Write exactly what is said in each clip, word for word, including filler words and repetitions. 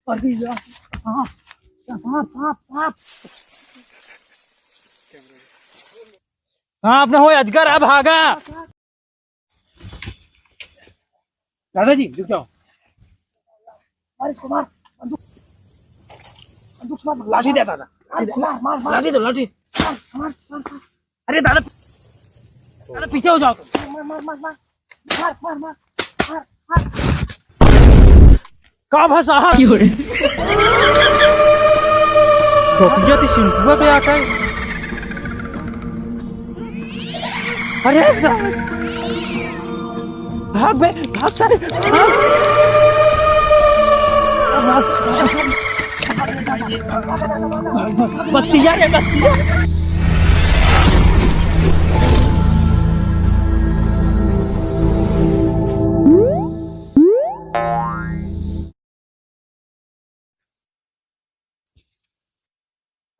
अरे यार, हाँ, सांप, सांप, सांप। सांप ना हो, अजगर है, भागा। दादाजी, रुक जाओ। मार इसको, मार। बंदूक, बंदूक से मार। लाठी दे दादा। मार, मार, मार, मार। लाठी दो, लाठी। मार, मार, मार, मार। अरे दादा, दादा पीछे हो जाओ तुम। मार, मार, मार, मार। मार, मार, मार। मार, मार। का भा साहब? क्यों रे? डोकिया ती सिंटुआ के आता है। अरे साहब। भाग बे, भाग सारे, भाग। भाग, भाग। बत्तिया रे, बत्तिया।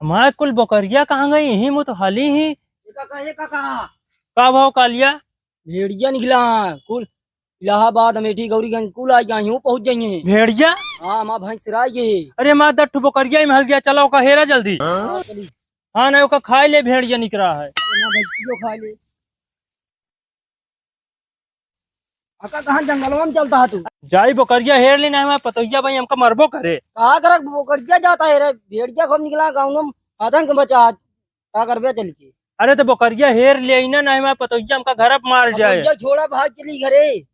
हमार कुल बकरिया कहाँ गई? यही मुँह तो हली ही। ए काका, ए काका। का भाव कालिया? भेड़िया निकला, कुल इलाहाबाद, अमेठी, गौरीगंज, कुल आ गया, यूं पहुंच जाइए। भेड़िया? हाँ, हमार भैंस चराई है। अरे माँ, दस ठो बकरिया ही महल गया, चला ओका हेरा जल्दी। हाँ, चली। हाँ, नहीं ओका खाए ले भेड़िया निकला है। ना भैंसियो खाए ले। अका कहाँ जंगलवा में चलता है तू? जाई बकरिया हेर ली, नहीं मैं पतोहिया भाई हमका मरबो करे। कहाँ करक बकरिया जाता है रे? भेड़िया खूब निकला गाँव में, आतंक मचा आज। का करबे चल के? अरे तो बकरिया हेर ले ना, नहीं मैं पतोहिया हमका घर पे मार जाए। बकरिया छोड़ा भाग चली घरे।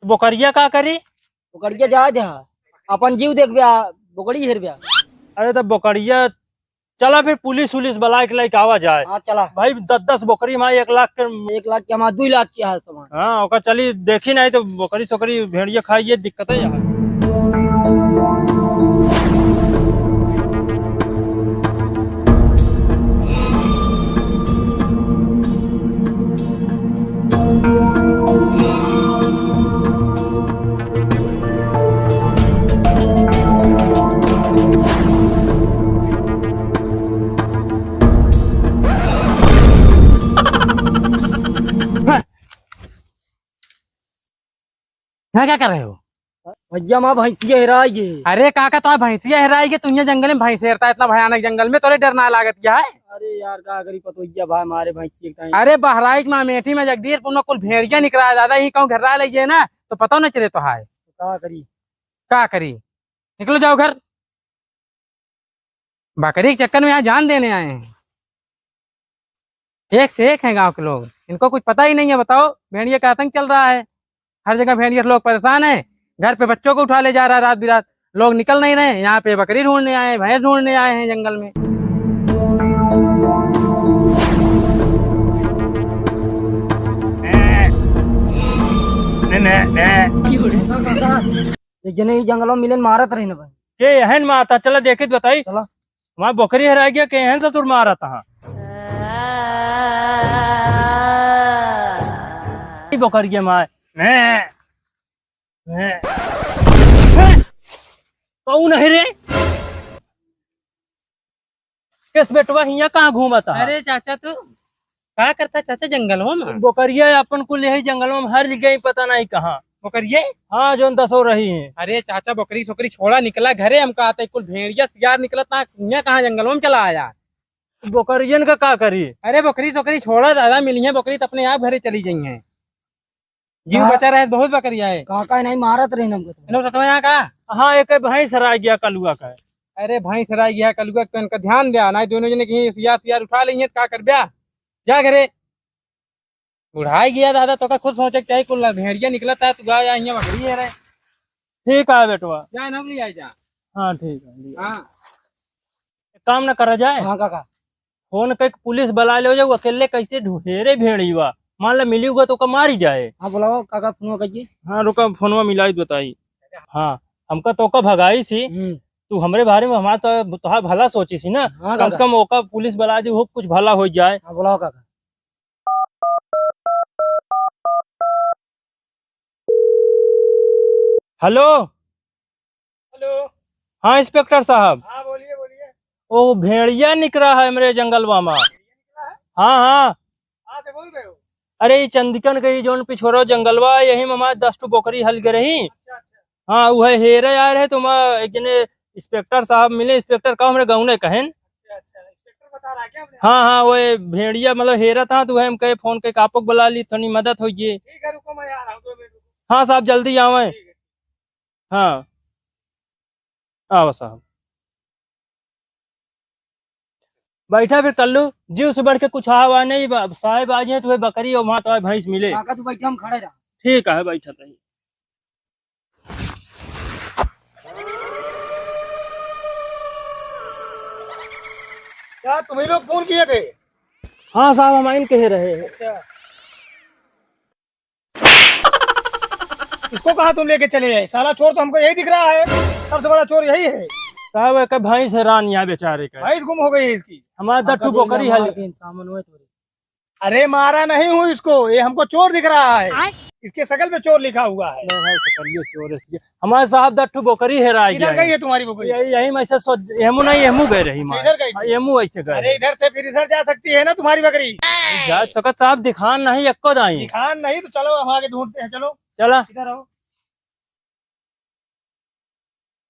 बकरिया का करी? बकरिया जाए दे, अपन जीव देख ब्या, बकरी हेर ब्या। अरे तो बकरिया चला फिर पुलिस उलिस बुलाए के लेके आवा जाए। हाँ, चला। भाई, दस दस बकरी हमारे एक लाख के। एक लाख के हमारे दुई लाख के है सामान। हाँ, ओका चली देखी नहीं तो बकरी सोकरी भेड़िया खाई, ये दिक्कत है यार। यहाँ क्या कर रहे हो? भैया, माँ भैंसिया हेराई गे। अरे काका, तो भैंसिया हेराई गे, तू यहाँ जंगल में भैंस हेरता है, इतना भयानक जंगल में, तोरे डर ना लागत क्या है? अरे यार, का करी, पतोहिया भाई मारे भैंसिया के ताई। अरे बहराइच में, अमेठी में, जगदीशपुर में कुल भेड़िया निकला है दादा, यही कहूँ घेरा ले ना, तो पता न चले तो हाय। का करी? का करी? निकलो जाओ घर। बकरी के चक्कर में यहाँ जान देने आए हैं। एक से एक हैं गांव के लोग, इनको कुछ पता ही नहीं है। बताओ, भेड़िया का आतंक चल रहा है, हर जगह भेड़िया से लोग परेशान हैं। घर पे बच्चों को उठा ले जा रहा है रात बिरात, लोग निकल नहीं रहे। यहाँ पे बकरी ढूंढने आए हैं, भैंस ढूंढने आए हैं जंगल में। एक जने ही जंगल में मिलन मारत रही ना भाई। के एहन मारता? चला देखित बताई। चला। हमार बकरी हेराई गया, के एहन ससुर मारत हा? ई बकरिया मार। मैं, मैं। कौन है रे? केस बेटवा हियाँ कहाँ घूमत हा? अरे चाचा, तू का करता चाचा जंगलवा में? बकरिया अपन कुल यही जंगलवा में हर जगह ही पता नहीं कहाँ। बकरिये? हाँ, जोन दसो रही हैं। अरे चाचा, बकरी सोकरी छोड़ा, निकला घरे, हम कहते कुल भेड़िया सियार निकलत ना, हियाँ कहाँ जंगलवा में चला आया? बकरियन का का करी? अरे बकरी सोकरी छोड़ा दादा, मिली हैं बकरी तो अपने आप घरे चली जाई हैं। जीव का-, बचा रहे, बहुत बकरिया है। काका नहीं मारत रहे हमको तो। इन्हों सतवा यहाँ का? हाँ, एक भैंस हरा गया कलुआ का। अरे भैंस हरा गया कलुआ का, इनका ध्यान द्या, नहीं दोनों जने कहीं सियार सियार उठा लेंगे तो का करब्या? जा घरे। बुढ़ाई गया दादा, तो का खुद सोचे के चाहिए, कुल भेड़िया निकलता है, तू गा जा, यहाँ बकरी है रे। ठीक है बेटवा। जा ना ले आए जा। हाँ, ठीक है, ले आए। हाँ। एक काम ना करा जाए? हाँ काका। फोन करके पुलिस बुला ले जाओ, अकेले कैसे ढूंढे रे भेड़ीवा? मान ला मिली हुआ तो का मारी जाए। हाँ, बुलाओ काका, फोन करिए। हाँ, रुका, फोनवा मिलाई बताई। हाँ, हमका तो का भगाई सी। हम्म। तू हमरे बारे में हमारा तो, तोहार भला सोची सी ना। हाँ, कम से काका। कम ओका पुलिस बुला दी, हो कुछ भला हो जाए। हाँ, बुलाओ काका। हेलो। हेलो। हाँ इंस्पेक्टर साहब। हाँ, बोलिए, बोलिए। ओ भेड़िया निकरा है हमरे जंगलवा में। भेड़िया निकला है? हाँ, हाँ। कहाँ से बोल रहे हो? अरे, ई चंदिकन के, ई जौन पिछोरो जंगलवा है, यही में हमारे दस ठो बकरी हल गए रही। अच्छा, अच्छा। हाँ, उहे हेरे आए रहे, तो हम एक जने इंस्पेक्टर साहब मिले, इंस्पेक्टर का हमरे गाँव ने कहेन। अच्छा, अच्छा, इंस्पेक्टर बता रहा है क्या हमने? हाँ, हाँ, वो भेड़िया मतलब हेरत हा, तो उहे हम कहे फोन के कापो के बुला ली, थोड़ी मदद हो जाए। ठीक है, रुको, मैं आ रहा हूँ, दो मिनट रुको। हाँ साहब, जल्दी आवे। ठीक है। हाँ, आवा साहब। बैठा फिर कल्लू, जीव से बढ़ के कुछ आवा नहीं, बा-, साहब आ जाए तो वह बकरी और वहाँ तो भैंस मिले। काका तू बैठा, हम खड़े रहा। ठीक है, बैठा तही। क्या तुम्ही लोग फोन किए थे? हाँ साहब, हम आइन कहे रहे। अच्छा। इसको कहाँ तुम लेके चले आए? साला चोर तो हमको यही दिख रहा है, सबसे बड़ा चोर यही है। साहब, एक भैंस हेरान यहाँ बेचारे का। भैंस गुम हो गई है इसकी। हमारा दस ठो बकरी है। मार के सामान हुए तोरे। अरे, मारा नहीं हूँ इसको, ये हमको चोर दिख रहा है। आय? इसके शकल पे चोर लिखा हुआ है। नहीं, नहीं, शकल ये चोर है। हमारे साहब दस ठो बकरी हेराय गया है। किधर गई है तुम्हारी बकरी? यही, यही में से सो-, एहमू नहीं, एहमू गए रही अच्छा, मार। इधर गई थी? हाँ, एहमू ऐसे गए। अरे, इधर से फिर इधर जा सकती है ना तुम्हारी बकरी। जा सकत साहब, दिखान नहीं, एक्को दाई। दिखान नहीं तो चलो, हम आगे ढूंढते हैं, चलो। चला। इधर आओ।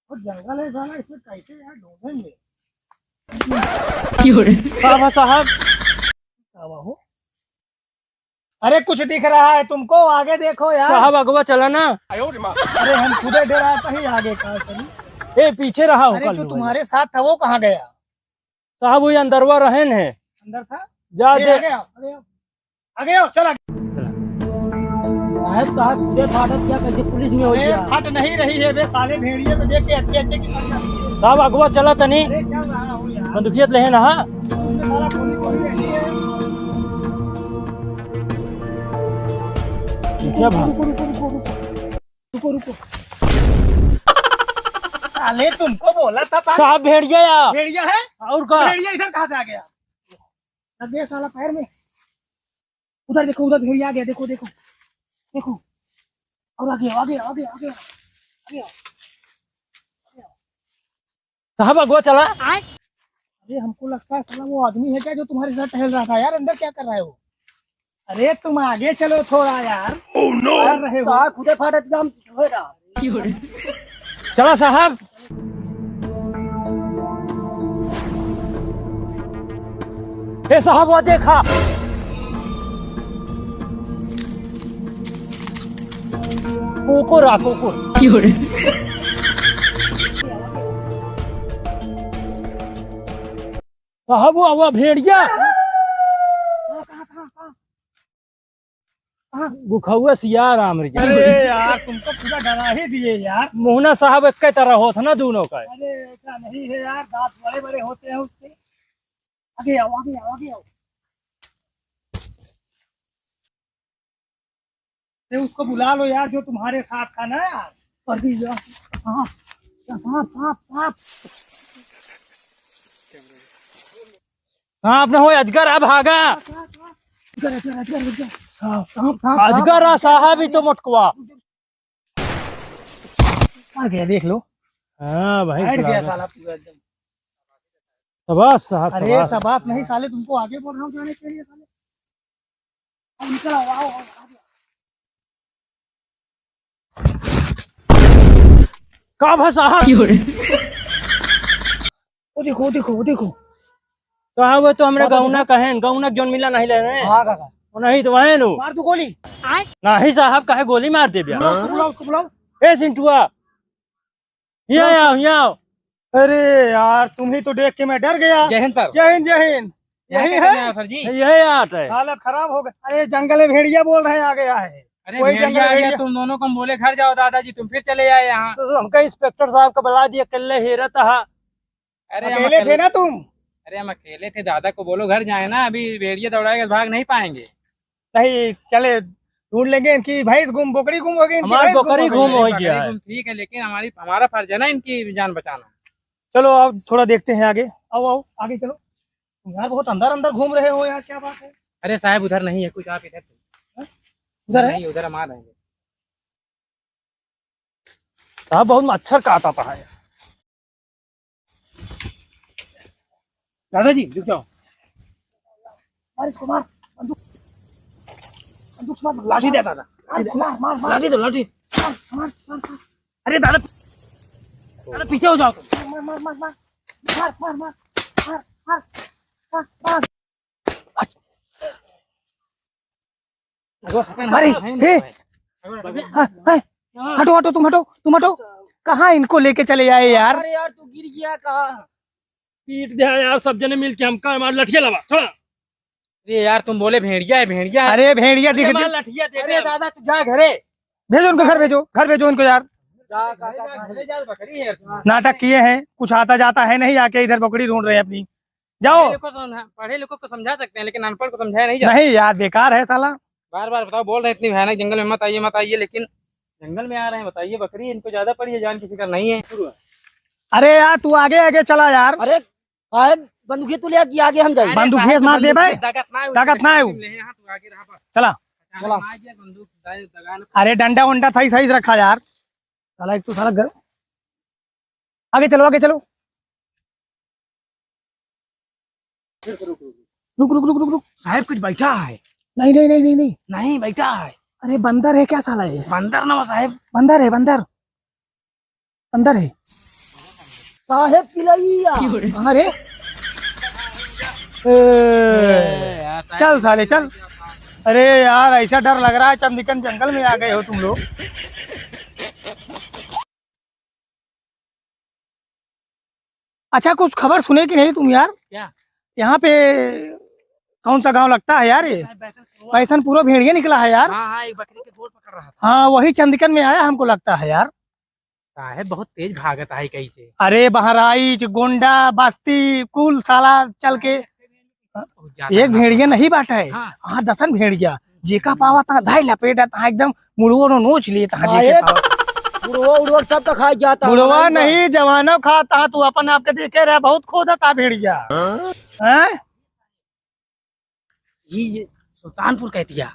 वो जंगल है साला, इसमें कैसे यार ढूंढेंगे? क्यों रे? बाबा साहब। बाबा हो? अरे कुछ दिख रहा है तुमको? आगे देखो यार। साहब अगवा चला ना। अरे हम खुदे डराते ही आगे का चली। ए पीछे रहा हो अरे जो तुम्हारे साथ था वो कहाँ गया? साहब वही अंदरवा रहेन है। अंदर था? जा अरे दे। आगे आओ, आगे आओ। आगे आओ, चल आगे। साहब, कहा खुदे फाटत क्या करके पुलिस में हो अरे, गया? फट नहीं रही है बे, साले भेड़िए को देख के अच्छे अच्छे की फट जाती है। साहब, अगवा चला तनी। अरे, चल रहा हूँ यार। बंदूकियत लेहे ना, हाँ? उसमें साला गोली गोली रहती है। ठीक है, भाई। रुको, रुको, रुको, रुको। रुको, रुको। साले, तुमको बोला था, साले। साहब, भेड़िया या। भेड़िया है? और का? भेड़िया इधर कहाँ से आ गया? लग गया साला पैर में। उधर देखो, उधर भेड़िया आ गया, देखो, देखो, देखो। और आगे आओ, आगे आओ, आगे आओ, आगे आओ, आगे आओ। साहब, अगवा चला। अरे, हमको लगता है साला वो आदमी है क्या जो तुम्हारे साथ टहल रहा था यार, अंदर क्या कर रहा है वो? अरे, तुम आगे चलो थोड़ा यार। Oh no! आ रहे हो। कहाँ खुदे फाटत जाम हो रहा। चला साहब। ए साहब, वो देखा। कुकुर आ, कुकुर। साहब, वो, वो भेड़िया। कहाँ, कहाँ, कहाँ, कहाँ? हाँ। गुखौआ सियार आम रे। अरे यार, तुम तो पूरा डरा ही दिए यार। मुहना साहब एक तरह होत है ना दोनों का। अरे ऐसा नहीं है यार, दांत बड़े बड़े होते हैं उसके। आगे आओ, आगे आओ, आगे आओ। अरे उसको बुला लो यार, जो तुम्हारे साथ था ना यार। कर दी यार। हाँ, सांप, सांप, सांप। सांप ना हो, अजगर, अब भागा। अजगर, अजगर, अजगर, अजगर। सांप, सांप, सांप, अजगर सांप। आ साहब, ही तो मोटकवा। आ गया, देख लो। हाँ भाई, बैठ गया साला पूरा एकदम। शाबाश साहब, अरे शाबाश। शाबाश नहीं साले, तुमको आगे बोल रहा हूँ जाने के लिए साले। अब निकल आओ, आओ, आओ, आ गया। का भा साहब? क्यों रे? वो देखो, वो देखो, वो देखो। साहब, वो तो हमरे गौना कहेन, गौना जोन मिला नहीं ले रहे। हाँ, काका। वो नहीं तो वहेन हो। मार दो गोली। नहीं साहब, काहे गोली मार दे बिया? बुलाओ, उसको बुलाओ, उसको बुलाओ। ए सिंटुआ, यहाँ आओ, यहाँ आओ। अरे यार, तुम्ही तो देख के मैं डर गया। जय हिंद सर। जय हिंद, जय हिंद। यहाँ यही क्या है? करने आया सर जी? यही आट है। हालत खराब हो गई। अरे जंगल में भेड़िया बोल रहे हैं, आ गया है। अरे कोई भेड़िया जंगल आ गया, भेड़िया। तुम दोनों को हम बोले घर जाओ दादाजी, तुम फिर चले आए यहाँ। तो हमका इंस्पेक्टर साहब का बुला दिया, अकेले हेरत हा। अरे हम अकेले थे अकेले ना तुम? अरे हम अकेले थे, दादा को बोलो घर जाए ना, अभी भेड़िया दौड़ाएगा, भाग नहीं पाएंगे। नहीं, चले ढूंढ लेंगे। इनकी भैंस गुम, बकरी गुम हो गई, इनकी हमारी भैंस गुम बकरी हो गई गुम है। हो गया बकरी है। गुम ठीक है, लेकिन हमारी, हमारा फर्ज है ना इनकी जान बचाना। चलो आओ, थोड़ा देखते हैं आगे। आओ, आओ, आगे चलो। तुम यार बहुत अंदर अंदर घूम रहे हो यार, क्या बात है? अरे साहब, उधर नहीं है कुछ, आप इधर चलो। हाँ? उधर है? नहीं, उधर हम आ रहे हैं। साहब, बहुत मच्छर काटा था यार। दादाजी, रुक जाओ। मार इसको, मार। बंदूक, बंदूक से मार। लाठी दे दादा। मार, मार, मार, मार। लाठी दो, लाठी। मार, मार, मार, मार। अरे दादा, दादा पीछे हो जाओ तुम। मार, मार, मार, मार। मार, मार, मार। मार, मार, मार, मार। अरे, हे, हाँ, हाँ, हटो, हटो, तुम हटो, तुम हटो। कहाँ इनको लेके चले आए यार? अरे यार, तू गिर गया कहाँ? पीट दिया यार, सब जने मिल के हमका मार, लठिया लावा, छोड़ा। अरे यार, तुम बोले भेड़िया है, भेड़िया है। अरे भेड़िया दिख अरे मार, लठिया दे अरे दे। दादा, तू जा घरे। भेजो उनको घर, भेजो, घर भेजो उनको यार। जा, जा, जा, जा, घरे जा, बकरी है। नाटक किए हैं, कुछ आता जाता है नहीं, आके इधर बकरी ढूंढ रहे हैं अपनी। जाओ। पढ़े लिखो तो ना, पढ़े लिखो को समझा सकते हैं, लेकिन अनपढ़ को समझाया नहीं जाता। नहीं यार, बेकार है साला। बार बार बताओ, बोल रहे हैं इतनी भयानक जंगल में मत आइए, मत आइए, लेकिन जंगल में आ रहे हैं, बताइए, बकरी इनको ज्यादा पड़ी है, जान की फिक्र नहीं है। अरे यार, तू आगे आगे चला यार। अरे साहब, बंदूकिया तू ले आ कि आगे हम जाए? अरे बंदूकिया साहब, मार दे बंदूक भाई। ताकत ना है, ताकत ना है। ले यहाँ, तू आगे रहा बस। चला। चला। मार दिया बंदूक, दाए, दगा ना। अरे डंडा वंडा सही सही से रखा यार। साला एक तो साला ग-, आगे चलो, आगे चलो। रुक, रुक, रुक, रुक। साहब, कुछ बैठा है। नहीं, नहीं, नहीं, नहीं, नहीं। नहीं, बैठा है। अरे, बंदर है क्या साला ये? बंदर ना साहब। बंदर है, बंदर। बंदर है। साहब, पिलैया। कहाँ रे? ए, चल साले, चल। अरे यार, ऐसा डर लग रहा है, चंदिकन जंगल में आ गए हो तुम लोग। अच्छा, कुछ खबर सुने कि नहीं तुम यार? क्या? यहाँ पे कौन सा गांव लगता है यार ये? बैसनपुरवा। बैसनपुरवा भेड़िया निकला है यार। हाँ, हाँ, एक बकरी के गोड़ पकड़ रहा था। हाँ, वही चंदिकन में आया हमको लगता है यार। साहब, बहुत तेज भागत है कैसे? अरे, बहराइच, गोंडा, बस्ती, कुल साला चल के। बहुत ज्यादा एक है। भेड़िया नहीं बाटा है। हाँ। हाँ, दसन भेड़िया। जेका पावा तहाँ धाई लपेटा, तहाँ एकदम मुड़वो नो नोच लिए, तहाँ जेके साहेब, पावा। बुढ़वा उढ़वा सब तो खा जाता है, मुड़वा नहीं नहीं, जवानो खा, तहाँ तू अपन आपके देखे रहे, बहुत खोदा था भेड़िया। हाँ? हैं? ई जे सुल्तानपुर कहतिया,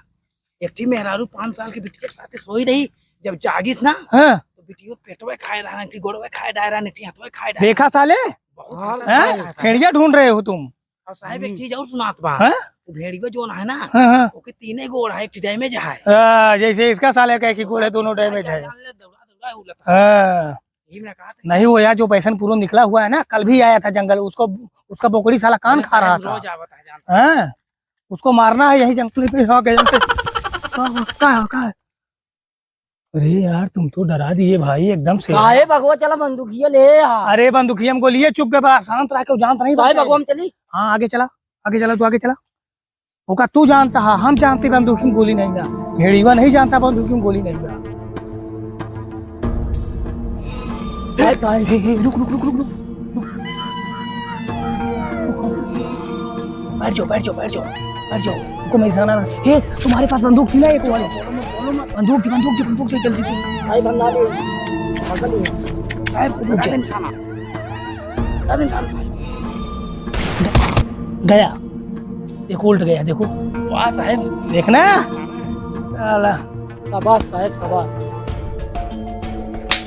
एक ठी मेहरारू पाँच साल के बिटिया के साथे सोई रही, जब जागिस ना, हाँ। तो बिटियो पेटवे खाए रहा, एक ठी गोड़वे खाए डाय रहा, एक ठी हथवे खाए डाय रहा। देखा साले? बहुत हाँ, खतरनाक हैं? है साले। भेड़िया ढूंढ रहे हो तुम। और साहब, एक हम्म। चीज और सुनात बा। हैं? वो भेड़िया जोन है ना, हाँ, हाँ। ओके तीने गोड़ है, एक ठी damage है। हाँ, जैसे इसका साले का एक ही गोड़ है, दोनों damage है। जान ले, दौड़ा, दौड़ा उलता है। हाँ। यही मैं कहा था। नहीं, वो यार जो बैसनपुर में निकला हुआ है ना, कल भी आया था जंगल, उसको, उसका बोकड़ी साला कान अरे खा रहा साहब, था। रोज आवत है, जानता हूँ। हाँ, उसको मारना है यही जंगल पे। हाँ, गया। का, का, का, का? अरे यार, तुम तो डरा दिए भाई एकदम से। साहेब, अगवा चला बंदूकिया ले आ। अरे बंदूकिया में गोलियां चुक गए बा, शांत रह के, वो जानत नहीं साहेब, बा। अगवा में चली। हाँ, आगे चला, आगे चला, तू आगे चला। ओका तू जानता हा, हम जानते बंदूक में गोली नहीं बा। भेड़िया नहीं जानता बंदूक में गोली नहीं बा। काय, काय? हे, हे, रुक, रुक, रुक, रुक, रुक। बैठ जाओ, बैठ जाओ, बैठ जाओ, बैठ जाओ। रुको, मैं इशारा ना। हे, तुम्हारे पास बंदूक थी ना एक वाली? बंदूक थी, बंदूक थी, बंदूक थी, जल्दी थी। भाई, बंदा भी, पकड़ लिया। साहब, रुक जा। निशाना। बता दे साहब। गया, एक उल्ट गया, देखो। वाह साहब। देखना। साला। शाबाश साहब, शाबाश।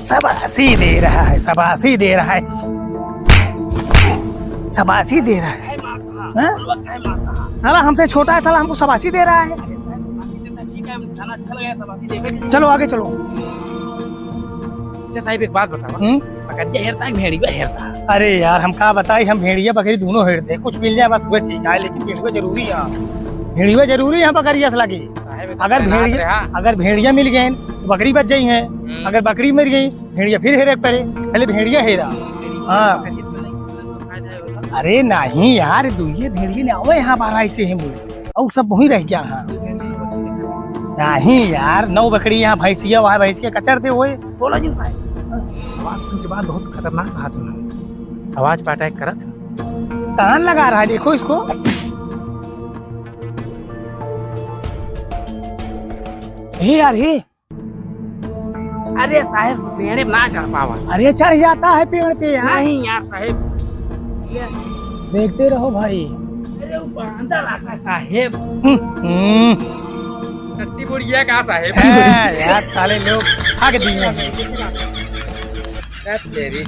शाबाशी दे रहा है, शाबाशी दे रहा है, शाबाशी दे रहा है। हैं? साला हमसे छोटा है, साला हमको शाबाशी दे रहा है। चलो आगे चलो। अच्छा साहब, एक बात बतावा। हम्म? बकरिया हेरता है, भेड़िया हेरता है? अरे यार, हम का बताई, हम भेड़िया बकरी दोनों हेरते हैं, कुछ मिल जाए बस वो ठीक है, लेकिन भेड़िया जरूरी है। भेड़िया जरूरी है बकरिया से लगी। साहब, अगर भेड़िया, अगर भेड़िया मिल गए तो बकरी बच जाई है, हम्म। अगर बकरी मिल गई भेड़िया फिर हेरे के पड़े, पहले भेड़िया हेरा। हाँ। अरे नहीं यार, दुइये भेड़िया ने आवे यहाँ बारह से हम और सब वहीं रह गया है। नहीं यार, नौ बकरी यहाँ भैंसिया, वहाँ भैंस के कचर दे होए। बोला जी भाई, आवाज सुन के बाद बहुत खतरनाक रहा तुम। आवाज पे attack करत। कान लगा रहा है, देखो इसको। हे यार, हे। अरे साहेब, पेड़ पे ना चढ़ पावा। अरे चढ़ जाता है पेड़ पे यार। नहीं यार साहेब। ये देखते रहो भाई। अरे वो बांदर आता साहेब। हम्म, हम्म। टट्टी बुढ़िया का साहेब। है यार, साले लोग हक दिए हैं। ए तेरी।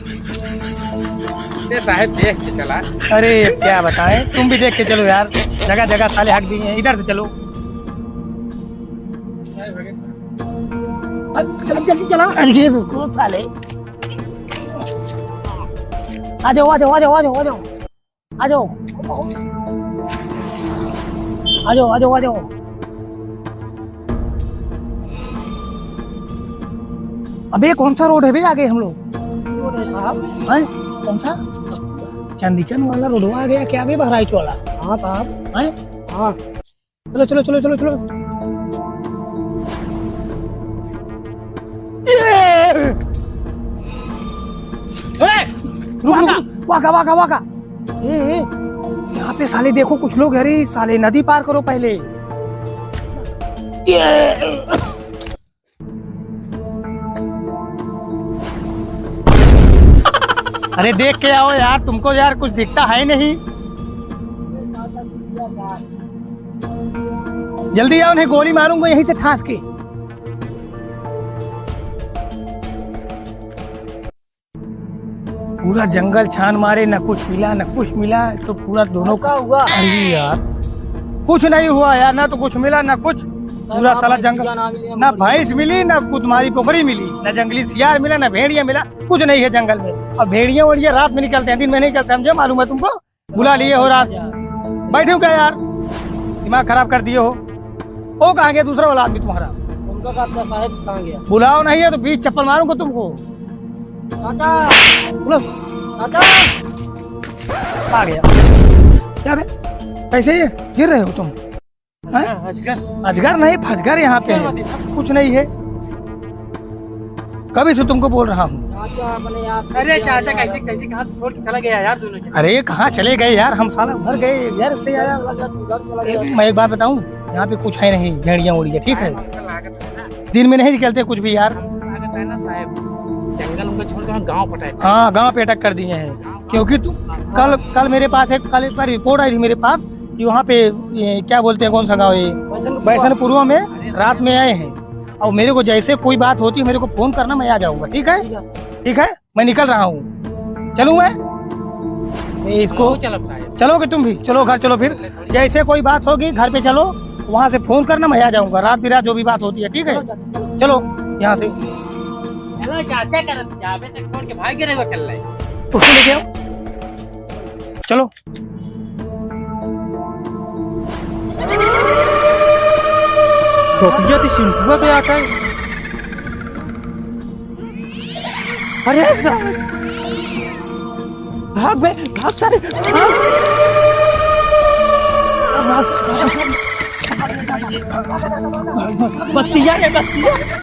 ए साहेब देख के चला। अरे क्या बताएं, तुम भी देख के चलो यार, जगह जगह साले हक दिए हैं, इधर से चलो। चल, जल्दी चला। अरे रुको साले। आ जाओ, आ जाओ, आ जाओ, आ जाओ, आ जाओ। आ जाओ। आ जाओ, आ जाओ, आ जाओ। अबे कौन सा रोड है बे आगे हम लोग? हैं? कौन सा? चंदिकन वाला रोडवा आ गया क्या बे, बहराइच वाला? हाँ साहब। हैं? हाँ। चलो, चलो, चलो, चलो, चलो। ये! ए, रुक, रुक, रुक। वाका, वाका, वाका। ए, ए, यहाँ पे साले देखो कुछ लोग, अरे साले नदी पार करो पहले। ये! अरे देख के आओ यार, तुमको यार कुछ दिखता है नहीं। जल्दी आओ, नहीं गोली मारूंगा यहीं से ठास के। पूरा जंगल छान मारे, ना कुछ मिला, ना कुछ मिला, तो पूरा दोनों का हुआ। अरे यार, कुछ नहीं हुआ यार, ना तो कुछ मिला, ना कुछ। पूरा साला जंगल, ना भैंस मिली, ना कुतमारी पोखरी मिली, ना जंगली सियार मिला, ना भेड़िया मिला, कुछ नहीं है जंगल में। अब भेड़िया वेड़िया रात में निकलते हैं, दिन में नहीं निकलते, समझे? मालूम है तुमको? बुला लिए हो रात। बैठे हो क्या यार, दिमाग खराब कर दिए हो। ओ कहाँ गया दूसरा वाला आदमी तुम्हारा? उनका कहाँ था साहब, कहाँ गया? बुलाओ नहीं है तो बीच चप्पल मारूंगा तुमको। चाचा। बोलो। चाचा। आ गया। क्या बे? कैसे ये गिर रहे हो तुम? हैं? अजगर। अजगर नहीं, फजगर यहाँ पे है। कुछ नहीं है। कभी से तुमको बोल रहा हूँ। चाचा, अपने आप अरे चाचा, कैसे, कैसे कहाँ छोड़ के चला गया यार दोनों के? अरे कहाँ चले गए यार, हम साला उधर गए, इधर से आया। ए, मैं एक बात बताऊँ, यहाँ पे कुछ है नहीं, भेड़िया उड़िया, ठीक है? दिन में नहीं निकलते कुछ भी यार। हमको लागत है ना साहब, जंगल उंगल छोड़ के हम गाँव पटाए। हाँ, गाँव पे अटैक कर दिए हैं, क्योंकि तू कल, कल मेरे पास एक, कल एक बार रिपोर्ट आई थी मेरे पास कि वहाँ पे, ये क्या बोलते हैं, कौन सा गाँव है, बैसनपुरवा में रात में आए हैं। और मेरे को जैसे कोई बात होती है, मेरे को फोन करना, मैं आ जाऊँगा, ठीक है? ठीक है, मैं निकल रहा हूँ। चलूँ मैं? ये इसको चलोगे तुम भी, चलो घर चलो फिर। जैसे कोई बात होगी घर पे चलो, वहाँ से फोन करना, मैं आ जाऊँगा। रात बिरात जो भी बात होती है, ठीक है? चलो यहाँ से। चलो चाचा, कर जाबे तो छोड़ के भाग गए वो कल्ले। उसको लेके आओ, चलो। टोपिया तो चिंटुआ के आता है। अरे भाग बे, भाग सारे, भाग। भाग, भाग, भाग। बत्तिया रे, बत्तिया।